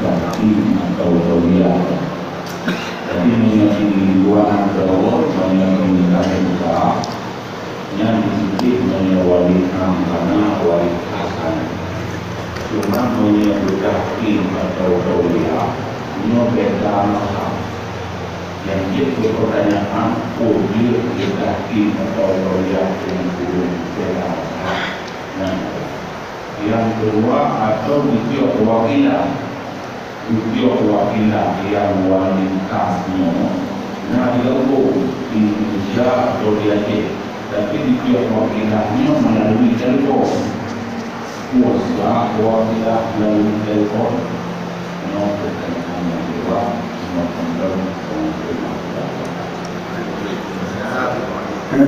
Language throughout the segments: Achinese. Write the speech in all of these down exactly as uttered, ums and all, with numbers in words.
Tapi meunyoe di luwa nanggroe, meunyoe di Amerika, nyan disebut meunyoe wali am kana wali khas. Cuma meunyoe beutahkim atau tauliah, nyoe beda mazhab. Nyang jeuet keu peurtanyaan, peue jeuet beutahkim atau tauliah deungon ureueng beda mazhab? Nyan. Nyang keudua, atau ditiok wakilah. Ditiok wakilah nyang wali khas nyoe na di Lombok, di Indonesia atau di Aceh. Tapi ditiok wakilah nyoe melalui telepon. Kuasa wakilah melalui telepon. Nyoe pertanyaan yang kedua, nyoe tentang pengakuan.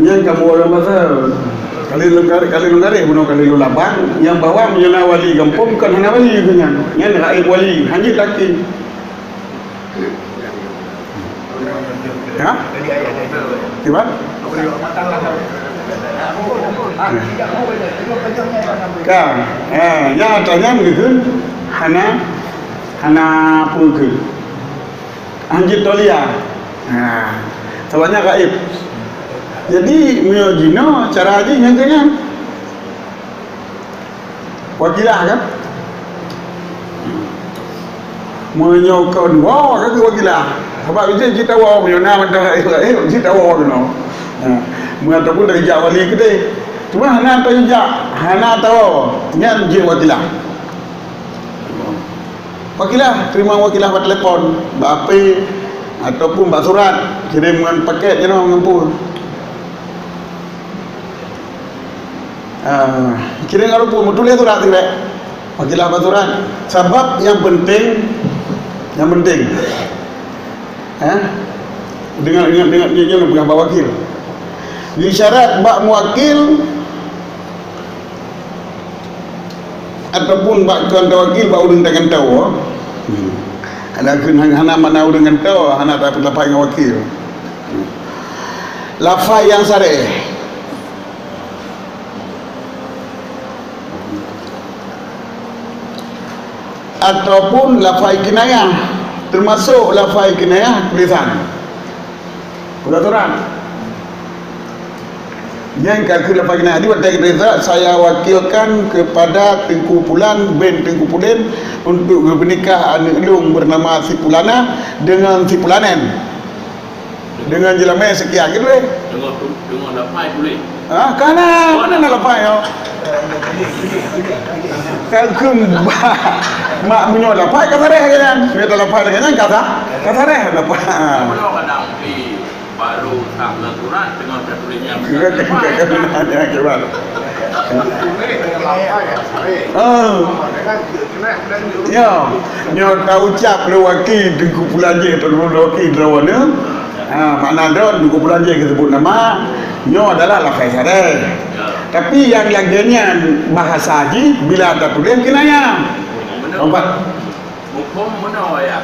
Nyan kamoe ureueng pasal. Kali lôn garéh, kali lôn garéh, bunoe kali lôn labang, nyang bahwa meunyoe na wali gampông, kon hana wali geuh nyan. Nyan raib wali, hana jeuet laki. Ha? Kiban? Ka. Ha, nyang ata nyan geukheun hana, hana peue kheun. Hanjeuet tauliah. Ha. Sabab nyan gaéb. Jadi, meunyoe jinoe cara jih nyang keu nyan. Wakilah kan? Meunyoe kon woe kan wakilah. Sabab jih cit tawoe meunyoe na mantong gaéb, gaéb cit tawoe keunoe. Ha. Meunyoe ataupun dari jak wali keudeh. Cuma hana tajak, hana tawoe. Nyan jeuet wakilah. Wakilah, teurimong wakilah bak telepon, bak H P, ataupun bak surat, kirém ngon paket jinoe ngon phon. Ah, kirém ngon phon, meutuléh surat sirek. Wakilah bak surat. Sabab nyang penting, nyang penting. Eh? Deungon, deungon, deungon, deungon peugah bak wakil. Di syarat bak muwakil, ataupun bak kantô wakil, bak ureueng ta kantô. Hmm. Ada kheun hana, hana makna ureueng kantô, hana ta-, tapeulafai ngon wakil. Hmm. Lafai nyang sareh. Ataupun lafai kinayah, teumasok lafai kinayah tulésan. Peugah surat. Nyang ka kheun lafai kinayah di watèe geupeugah, "Saya wakilkan kepada Teungku Pulan bin Teungku Pudin untuk geunikah aneuk lôn bernama si Pulana dengan si Pulanen." Dengan jeulamèe sekian gitu, eh. Deungon tu, deungon lafai tuléh. Ha, ka na, ka na lafai, yo. Ka kheun ba-, mak meunyoe lafai ka sareh lagèe nyan. Meunyoe lafai lagèe nyan ka sa-, ka sareh lafai. Meunyoe kadang di baru tak leukuran dengan tertulisnya. Ka, ka, ka, ka, ka, ka, ka, Ah. Ya, nyoe taucap lé waki Teungku Pulan jih, Teungku Pulan jih, Teungku Pulan jih, droeneuh. Ha, makna droe Teungku Pulan jih geuseubut nama, nyoe adalah lafai sareh. Tapi nyang lagèe nyan bahasa jih bila tatuléh kinayah. Nampak? Muphom meunoe ayat.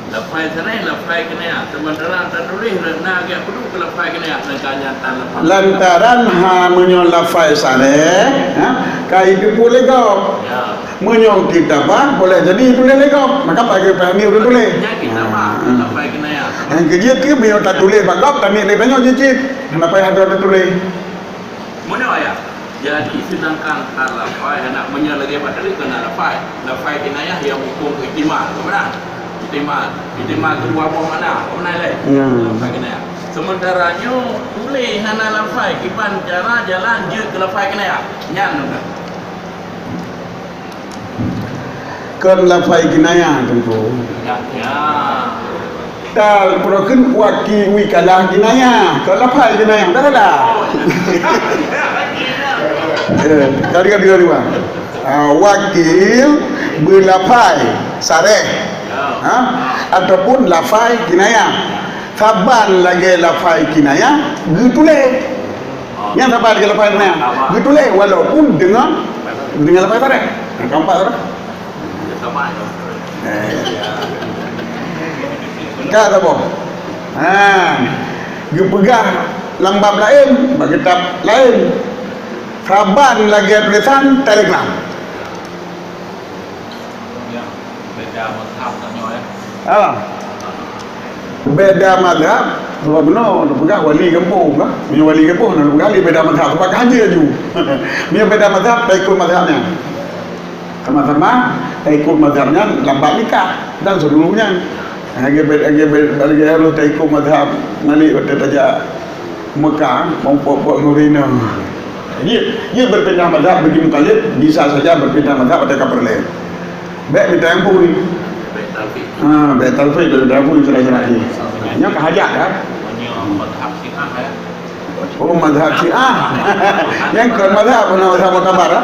Lafai sareh, lafai kinayah. Sementara tatuléh na geupeudong keu lafai kinayah, sedangkan nyata lafai. Lantaran ha meunyoe lafai sareh, ha, ka jiteupeue lé gob. Ya. Meunyoe kitabah boleh jadi tuléh lé gob. Maka pakai pahami ureueng tuléh. Nya kitabah, ha, lafai kinayah. Nyang keujeuet keu meunyoe tatuléh bak gob, tamiet lé tanyoe jih cit. Lafai hana tatuléh. Meunoe ya. Jadi, sedangkan ka lafai, hana meunyoe lagèe bak tadi keu na lafai. Lafai kinayah nyang muphom keu ihtimal, ka meunan? Ihtimal. Ihtimal tu dua boh makna, ka meunan lé? Ya. Lafai kinayah. Sementara nyoe tuléh hana lafai, kiban cara jalan jeuet keu lafai kinayah. Nyan, Tuan. Kon lafai kinayah, Teungku. Ya, ya. Tal, peue kheun waki-, wikalah kinayah. Kon lafai kinayah, dah salah. Eh, kali, kali, kali, Bang. Ah, wakil beulafai sareh. Ha? Ataupun lafai kinayah. Saban lagèe lafai kinayah, geutuléh. Nyang saban lagèe lafai kinayah, geutuléh walaupun deungon, deungon lafai sareh. Nyang keempat tu. Eh. Ka saboh. Ha. Geupeugah lam bab laén, bak kitab laén. Saban lagèe tulésan Telegram. Ha. Beda mazhab, sebab bunoe neupeugah wali gampông kan. Meunyoe wali gampông neupeugah lé beda mazhab, sebab ka hanjeuet laju. Meunyoe beda mazhab, taikot mazhab nyan. Sama-sama taikot mazhab nyan lam bab nikah dan seluruh nyan. Lagèe beda, lagèe beda, lagèe harôh taikot mazhab Malik watèe tajak Mekah, meumpok-pok ngon Rina. Jeuet, jeuet beupindah mazhab bagi mukallid, bisa saja beupindah mazhab watèe ka peureulèe. Bèk mita nyang pui. Bèk talfik. Ha, bèk talfik, bèk mita nyang pui, sira-sira jih. Nyoe ka hajat, kan? Meunyoe mazhab Syiah, ya. Oh, mazhab Syiah. Nyang kon mazhab, bukan mazhab muktabar, ha?